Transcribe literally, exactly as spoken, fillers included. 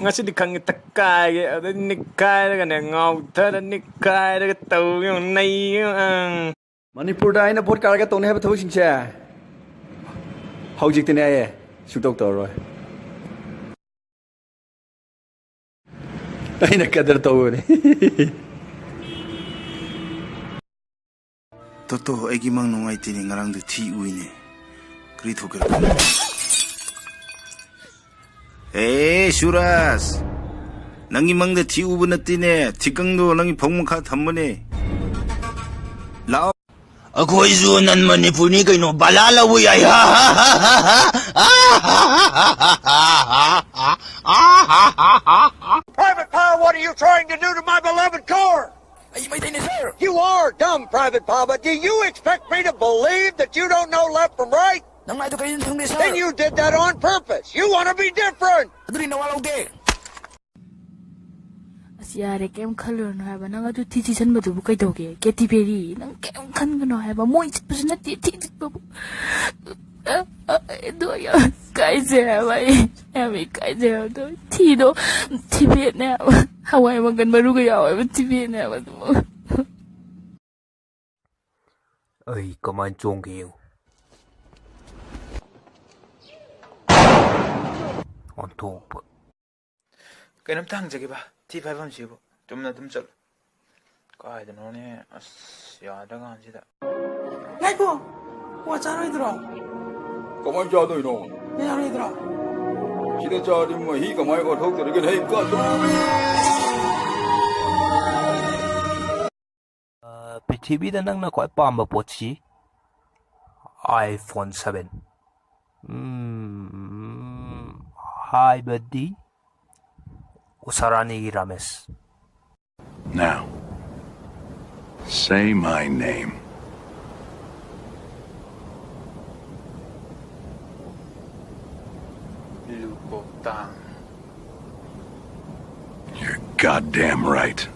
ꯉꯁꯤꯗꯤ ꯈꯪꯉꯦ ꯇꯛꯀꯥꯏꯒꯦ, ꯑꯗꯩ ꯅꯤꯛꯈꯥꯏꯔꯒꯅꯦ, ꯉꯥꯎꯊꯔ ꯅꯤꯛꯈꯥꯏꯔꯒ ꯇꯧꯒꯦ, ꯅꯩꯒꯦ꯫ ꯑꯪ꯫ ꯃꯅꯤꯄꯨꯔꯗ ꯑꯩꯅ ꯚꯣꯠ ꯀꯥꯔꯒ ꯇꯧꯅꯤ ꯍꯥꯏꯕ ꯊꯕꯛꯁꯤꯡꯁꯦ ꯍꯧꯖꯤꯛꯇꯤꯅꯦ ꯑꯩ ꯁꯨꯡꯇꯧ ꯇꯧꯔꯔꯣꯏ꯫ ꯑꯩꯅ ꯀꯗꯔ ꯇꯧꯕꯅꯤ꯫ ꯇꯣꯇꯣ, ꯑꯩꯒꯤ ꯃꯪ ꯅꯨꯡꯉꯥꯏꯇꯦꯅꯦ, ꯉꯔꯥꯡꯗꯨ ꯊꯤ ꯎꯏꯅꯦ꯫ ꯀꯔꯤ ꯊꯣꯛꯀꯦꯔꯥ? ꯑꯦ ꯁꯨꯔꯖ, ꯅꯪꯒꯤ ꯃꯪꯗ ꯊꯤ ꯎꯕ ꯅꯠꯇꯦꯅꯦ, ꯊꯤꯀꯪꯗꯣ ꯅꯪꯒꯤ ꯐꯃꯨꯡ ꯃꯈꯥ ꯊꯝꯕꯅꯦ꯫ ꯂꯥꯛꯑꯣ꯫ ꯑꯩꯈꯣꯏꯁꯨ ꯅꯟ ꯃꯅꯤꯄꯨꯔꯅꯤ ꯀꯩꯅꯣ, ꯕꯂꯥ ꯂꯧꯕ ꯌꯥꯏ꯫ Private Pile, what are you trying to do to my beloved car? ꯑꯩ ꯃꯩꯇꯩꯅꯦ, sir. You are dumb, Private Pile, but do you expect me to believe that you don't know left from right? ꯅꯪ ꯍꯥꯏꯗꯣ ꯀꯔꯤꯅꯣ ꯈꯪꯗꯦ, sir. Then you did that on purpose. You want to be different. ꯑꯗꯨꯗꯤ ꯅꯋꯥ ꯂꯧꯗꯦ꯫ ꯑꯁ, ꯌꯥꯔꯦ, ꯀꯩꯝ ꯈꯜꯂꯨꯔꯅꯨ ꯍꯥꯏꯕ꯫ ꯅꯪ ꯑꯗꯨ ꯊꯤ ꯊꯤꯖꯤꯟꯕꯗꯨꯕꯨ ꯀꯩꯗꯧꯒꯦ? ꯀꯦꯇꯤ ꯄꯦꯔꯤ, ꯅꯪ ꯀꯩꯝ ꯈꯟꯒꯅꯨ ꯍꯥꯏꯕ꯫ ꯃꯣꯏ ꯆꯠꯄꯁꯨ ꯅꯠꯇꯦ ꯊꯤ ꯆꯤꯠꯄꯕꯨ꯫ ꯑ, ꯑ, ꯑꯗꯣ ꯌꯥꯝ ꯏꯀꯥꯏꯖꯩ ꯍꯥꯏꯕ ꯑꯩ꯫ ꯌꯥꯝ ꯏꯀꯥꯏꯖꯩ ꯍꯥꯏꯕ꯫ ꯑꯗꯣ ꯊꯤꯗꯣ ꯊꯤꯕꯦꯠꯅꯦ ꯍꯥꯏꯕ꯫ ꯍꯋꯥꯏ ꯃꯪꯒꯟ ꯃꯔꯨꯒ ꯌꯥꯎꯋꯦꯕ, ꯊꯤꯕꯦꯠꯅꯦ ꯍꯥꯏꯕ ꯑꯗꯨꯕꯨ꯫ ꯑꯩ ꯀꯃꯥꯏꯅ ꯆꯣꯡꯒꯦ ꯌꯦꯡꯉꯨ꯫ ꯑꯣꯟꯊꯣꯛꯄ꯫ ꯀꯩꯅꯣꯝꯇ ꯍꯪꯖꯒꯦꯕ, ꯊꯤ ꯐꯥꯏꯐꯝꯁꯤꯕꯨ꯫ ꯆꯨꯝꯅ ꯑꯗꯨꯝ ꯆꯠꯂꯨ꯫ ꯀꯥꯏꯗꯅꯣꯅꯦ, ꯑꯁ, ꯌꯥꯗ꯭ꯔꯀꯥꯟꯁꯤꯗ꯫ ꯉꯥꯏꯈꯣ, ꯀ꯭ꯋꯥ ꯆꯥꯔꯣꯏꯗ꯭ꯔꯣ? ꯀꯃꯥꯏ ꯆꯥꯗꯣꯏꯅꯣ? ꯌꯥꯔꯣꯏꯗ꯭ꯔꯣ? ꯁꯤꯗ ꯆꯥꯔꯗꯤ ꯃꯍꯤ ꯀꯃꯥꯏ ꯑꯣꯟꯊꯣꯛꯇꯣꯔꯤꯒꯦ? ꯍꯩ, ꯀꯥ-, ꯑ, ꯄ꯭ꯔꯤꯊꯤꯕꯤꯗ ꯅꯪꯅ ꯈ꯭ꯋꯥꯏ ꯄꯥꯝꯕ ꯄꯣꯠꯁꯤ iPhone seven꯫ ꯎꯝ, ꯍꯥꯏꯕꯗꯤ ꯎꯁꯥꯔꯥꯅꯤꯒꯤ Ramesh. Now, say my name. ꯂꯨꯀꯣꯛꯇꯥꯡ꯫ You're goddamn right.